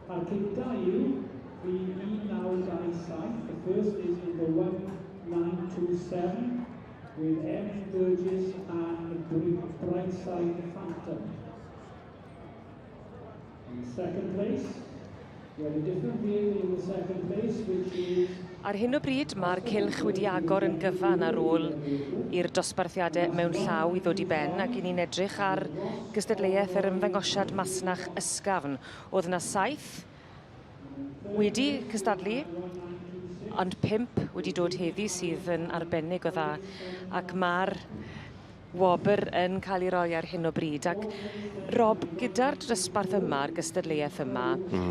A'r cynta yw rhif 1927, the first is number 1927, with Erin Burgess and Brightside Phantom. In second place, we have a different vehicle in the second place, which is Ar hyn o bryd mae'r cylch wedi agor yn gyfan ar ôl i'r dosbarthiadau mewn llaw i ddod i ben ac i ni'n edrych ar gystadleuaeth yr ymddangosiad masnach ysgafn. Oedd yna saith wedi cystadlu, ond pump wedi dod heddi sydd yn arbennig o dda ac mae'r wobr yn cael ei roi ar hyn o bryd. Ac Rob, gyda'r dosbarth yma, a'r gystadleuaeth yma,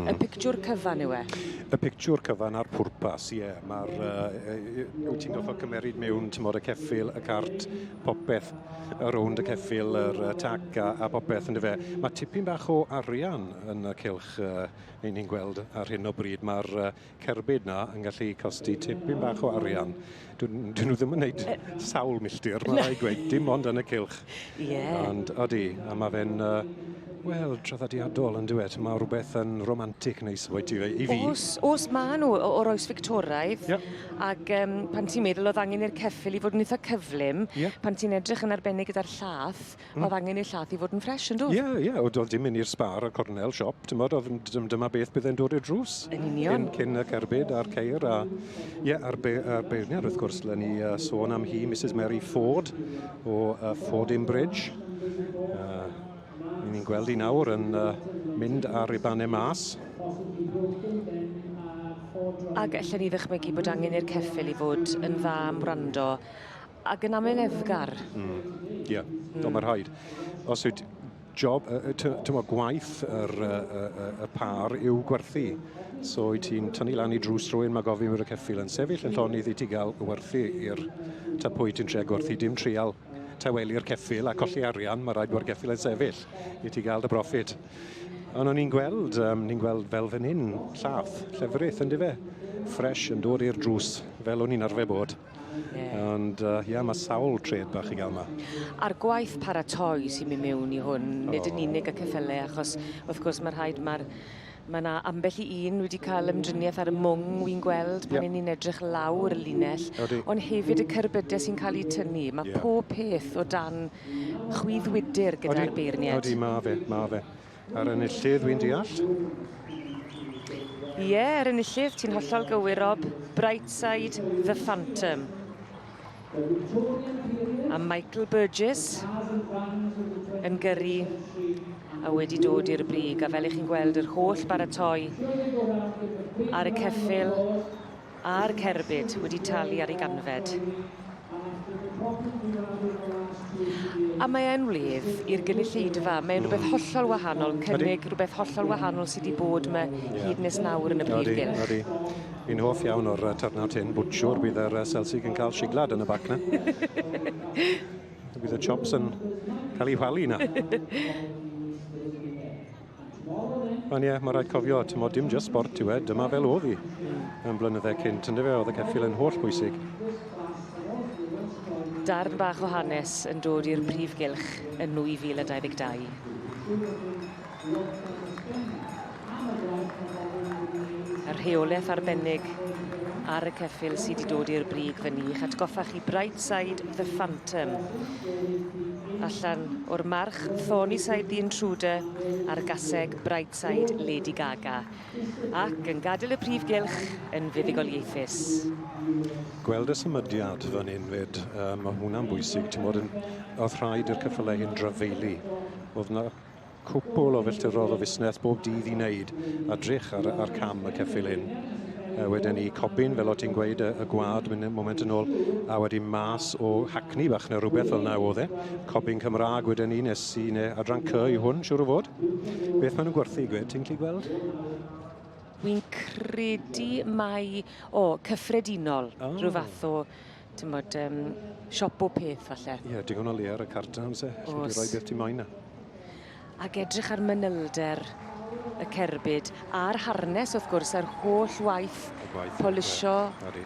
y pictiwr cyfan yw e? Y pictiwr cyfan a'r pwrpas, ie. Yeah. Mae'r... Uh, wyt ti'n gorfod cymeryd mewn, tymor, y ceffyl, y cart, popeth, y rownd y ceffyl, yr tac a, a popeth, yn fe. Mae tipyn bach o arian yn y cylch uh, ni'n gweld ar hyn o bryd. Mae'r uh, cerbyd 'na yn gallu costi tipyn bach o arian. Dyn nhw ddim yn gwneud sawl milltir, mae rhaid gweud, dim ond yn y cylch. Ie. Yeah. Ond odi, a mae fe'n, uh, wel, traddodiadol yn dweud. Mae rhywbeth yn romantic neis wedi ti i fi. Os, os ma nhw o'r oes Victoraidd, yeah. ac um, pan ti'n meddwl oedd angen i'r ceffyl i fod yn eitha cyflym, yeah. pan ti'n edrych yn arbennig gyda'r llath, Oedd angen i'r llath i fod yn ffres, yn doedd? Ie, ie, oedd dim mynd i'r Spar a cornel siop, ti'n bod, oedd dyma beth byddai'n dod i'r drws. Yn union. Cyn, cyn y cerbyd a'r ceir, a ie, a'r, be, a'r beirniad, wrth gwrs, le ni sôn am hi, Mrs Mary Ford o Fordham Bridge. Ni'n gweld hi nawr yn mynd ar ribannau mas. Ac allen ni ddychmygu bod angen i'r ceffyl i fod yn dda am wrando Ac yn amyneddgar. Mm. Ie, yeah. mm. mae rhaid. Os yw job, tyma, gwaith yr, y, y, y par yw gwerthu. So wyt ti'n tynnu lan i drws rhywun, mae gofyn i'r ceffyl yn sefyll yn llonydd i ti gael werthu i'r ta pwy ti'n trio gwerthu, dim trial tawelu'r ceffyl a colli arian, mae rhaid bod ceffyl yn sefyll i ti gael dy broffit. Ond o'n i'n gweld, um, ni'n gweld fel fan hyn, llath, llefrith, yn fe? Fresh yn dod i'r drws, fel o'n i'n arfer bod. Yeah. Ond ie, uh, yeah, mae sawl trade bach i gael yma. A'r gwaith paratoi sy'n mynd mewn i hwn, nid yn unig y ceffylau, achos wrth gwrs mae rhaid, mae'r Mae yna ambell i un wedi cael ymdriniaeth ar y mwng wy'n gweld pan yeah. ni'n edrych lawr y linell, Odi. ond hefyd y cerbydau sy'n cael eu tynnu. Mae yeah. pob peth o dan chwydd wydr gyda'r beirniaid. Odi, mae fe, mae fe. A'r enillydd, wy'n deall? Ie, yeah, yr enillydd, ti'n hollol gywir, Rob. Brightside, The Phantom. A Michael Burgess yn gyrru a wedi dod i'r brig. A fel ych chi'n gweld, yr holl baratoi ar y ceffyl a'r cerbyd wedi talu ar ei ganfed. A mae e'n wledd i'r gynulleidfa. Mae'n rhywbeth hollol wahanol, cynnig rhywbeth hollol wahanol sydd wedi bod yma hyd nes nawr yn y brif gylch. Odi, Fi'n hoff iawn o'r turnout hyn, bwtsiwr, bydd yr Celtic yn cael siglad yn y bac na. Bydd y chops yn cael ei whalu na. Ond ie, mae rhaid cofio, tymod, dim just sport yw e, dyma fel oedd hi yn blynydde cynt, yndyfe, oedd y ceffyl yn holl bwysig. Darn bach o hanes yn dod i'r prif gylch yn 2022. Y rheolaeth arbennig ar y ceffyl sydd wedi dod i'r brig fan i'ch atgoffa chi Brightside The Phantom. Allan o'r march Thornyside The Intruder a'r gaseg Brightside Lady Gaga. Ac yn gadael y prif gylch yn fuddugoliaethus. Gweld y symudiad fan hyn fyd, um, mae hwnna'n bwysig. Ti'n bod yn, oedd rhaid i'r ceffylau hyn drafeili. Oedd yna cwpwl o filltirodd o fusnes bob dydd i wneud a drych ar, ar cam y ceffyl hyn. E, wedyn ni cobyn, fel o ti'n gweud, y, y gwad mynd moment yn ôl, a wedyn mas o Hackney bach neu rhywbeth fel yna oedd e. Cobyn Cymraeg wedyn ni nes i neu adran C i hwn, siŵr o fod. Beth maen nhw'n gwerthu, gwed, ti'n gallu gweld? Wi'n credu mai, o, cyffredinol, oh. rhyw fath o Timod, um, siop bob peth falle. Ie, yeah, digon o le ar y cartan, se. Alli di roi beth ti moyn na. Ac edrych ar manylder y cerbyd a'r harnes wrth gwrs a'r holl waith, y gwaith polisio,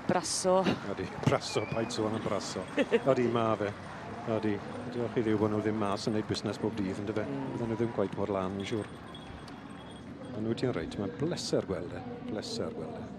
braso. Odi, braso, paid sôn am braso. Odi, ma fe. Odi, diolch i Dduw bod nhw ddim mas yn gwneud busnes bob dydd, yndyfe? Mm. Bydden nhw ddim gwaith mor lan, fi'n siŵr. Ond wyt ti'n reit, mae'n bleser gweld e. Bleser gweld e.